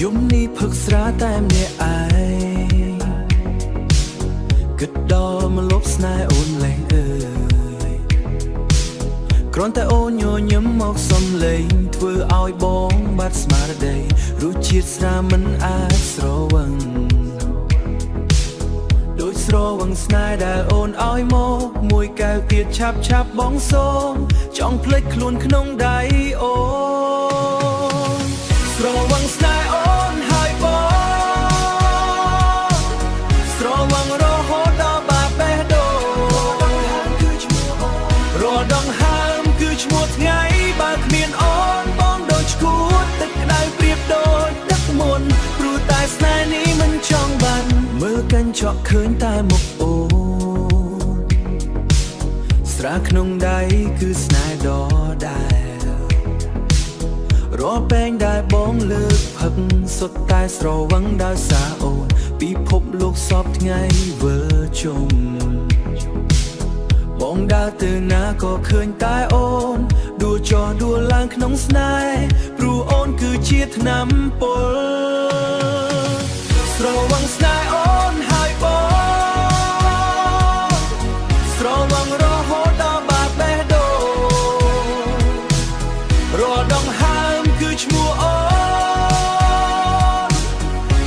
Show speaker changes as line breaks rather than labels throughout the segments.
យំនេះផឹកស្រាតែម្នាក់ឯងគិតដល់មកលបស្នេហ៍អូនលែងអើយគ្រាន់តែអូនញញឹមមកសំលេងធ្វើឲ្យបងបាត់ស្មារតីរសជាតិស្រាមិនអាចស្រវឹងដូចស្រវឹងស្នេហ៍ដែលអូនឲ្យមកមួយកែវទៀតឆាប់ឆាប់បងសូមចង់ភ្លេចខ្លួនក្នុងដៃអូនស្រវឹងស្នេហ៍អូនហើយបងស្រវឹងរហូតដល់បាបេះដូងរដងហើមគឺឈ្មោះថ្ងៃបើគ្មានអូនបងដូចឈួតទឹកក្តៅប្រៀបដូចទឹកមុនព្រោះតែស្នេហ៍នេះមិនចង់បានមើលកញ្ចក់ឃើញតែមុខអូនស្រាក្នុងដៃគឺស្នេហ៍ដដែលរាល់ពែងដែលបងលើកផឹកសុទ្ធតែស្រវឹងដោយសារអូនពិភពលោកសពថ្ងៃវិលជុំ បងដើរទៅណាក៏ឃើញតែអូនដួលចុះដួលឡើងក្នុងស្នេហ៍ព្រោះអូនគឺជាថ្នាំពុលស្រវឹងស្នេហ៍អូនហើយបងស្រវឹងរហូតដល់បាត់បេះដូងរដងហើមគឺឈ្មោះអូន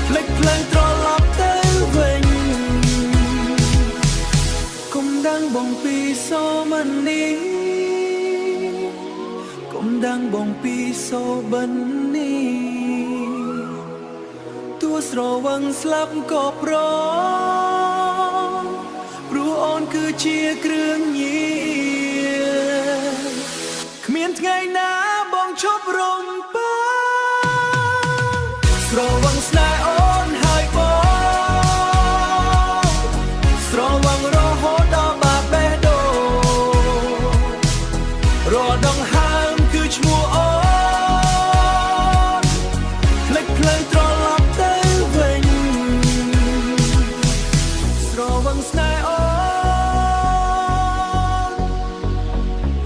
ភ្លេចភ្លើងត្រឡប់ទៅវិញ កុំដឹងបងពីសូមនីកុំដឹងបងពីសូបិននីទោះស្រវឹងស្លាប់ក៏ព្រមព្រោះអូនគឺជាគ្រឿងញៀនគ្មានថ្ងៃណាបងឈប់រំពើស្រវឹងស្នេហ៍អូនហើយបង ស្រវឹងរហូតដល់បាត់បេះដូងរដងហើមគឺឈ្មោះអូនភ្លេចភ្លើងត្រឡប់ទៅវិញស្រវឹងស្នេហ៍អូន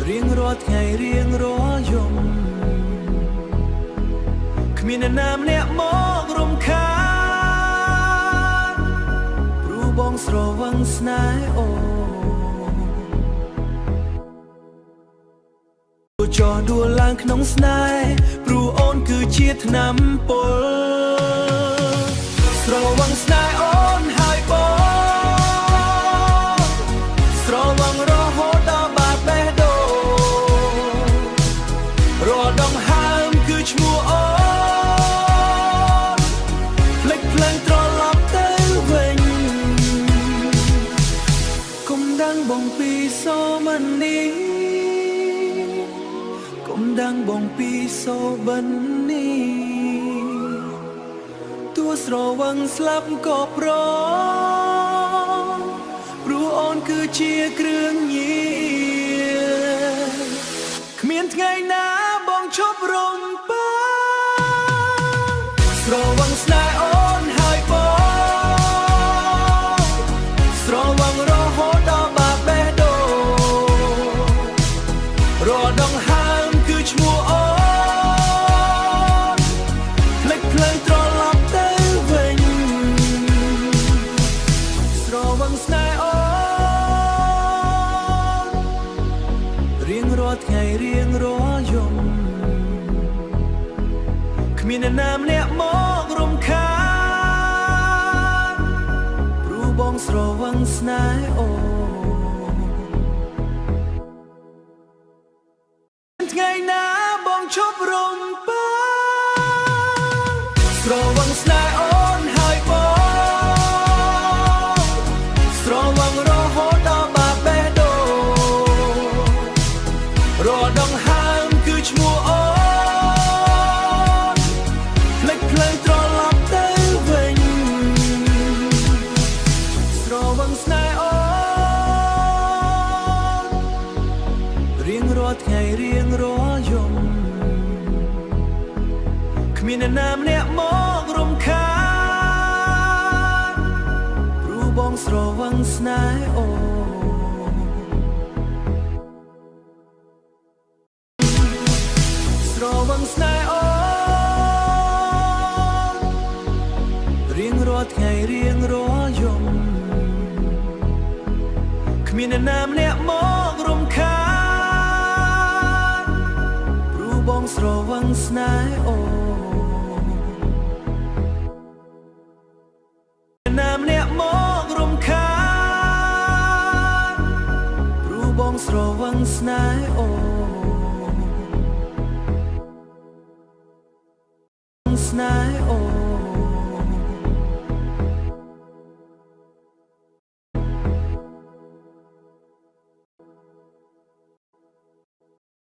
រៀងរាល់ថ្ងៃរៀងរាល់យំគ្មានអ្នកណាម្នាក់មករំខាន ព្រោះបងស្រវឹងស្នេហ៍អូនចោះដួលឡើងក្នុងស្នេហ៍ព្រោះអូនគឺជាថ្នាំពុលស្រវឹងស្នេហ៍អូនហើយបងស្រវឹងរហូតដល់បាត់បេះដូងរដងហើមគឺឈ្មោះអូនភ្លេចភ្លើងត្រឡប់ទៅវិញ កុំដឹងបងពីសូមនីកុំដឹងបងពីសូបិននីទោះស្រវឹងស្លាប់ក៏ព្រមព្រោះអូនគឺជាគ្រឿងញៀនគ្មានថ្ងៃណាបងឈប់រំពើស្រវឹងស្នេហ៍អូនហើយបង ស្រវឹងរហូតដល់បាត់បេះដូងរដងហើមគឺឈ្មោះអូនភ្លេចភ្លើងត្រឡប់ទៅវិញស្រវឹងស្នេហ៍អូនរៀងរាល់ថ្ងៃរៀងរាល់យំគ្មានអ្នកណាម្នាក់មករំខាន ព្រោះបងស្រវឹងស្នេហ៍អូនថ្ងៃណាបងឈប់រំពើស្រវឹងស្នេហ៍អូនហើយបងស្រវឹងរហូតដល់បាត់បេះដូងរដងហើមគឺឈ្មោះអូនភ្លេចភ្លើងត្រឡប់ទៅវិញ ស្រវឹងស្នេហ៍អូនរៀងរាល់ថ្ងៃរៀងរាល់យំគ្មានអ្នកណាម្នាក់មករំខានព្រោះបងស្រវឹងស្នេហ៍អូនស្រវឹងស្នេហ៍អូន ស្នេហ៍អូនណាម្នាក់មករំខានព្រោះបងស្រវឹងស្នេហ៍អូនស្នេហ៍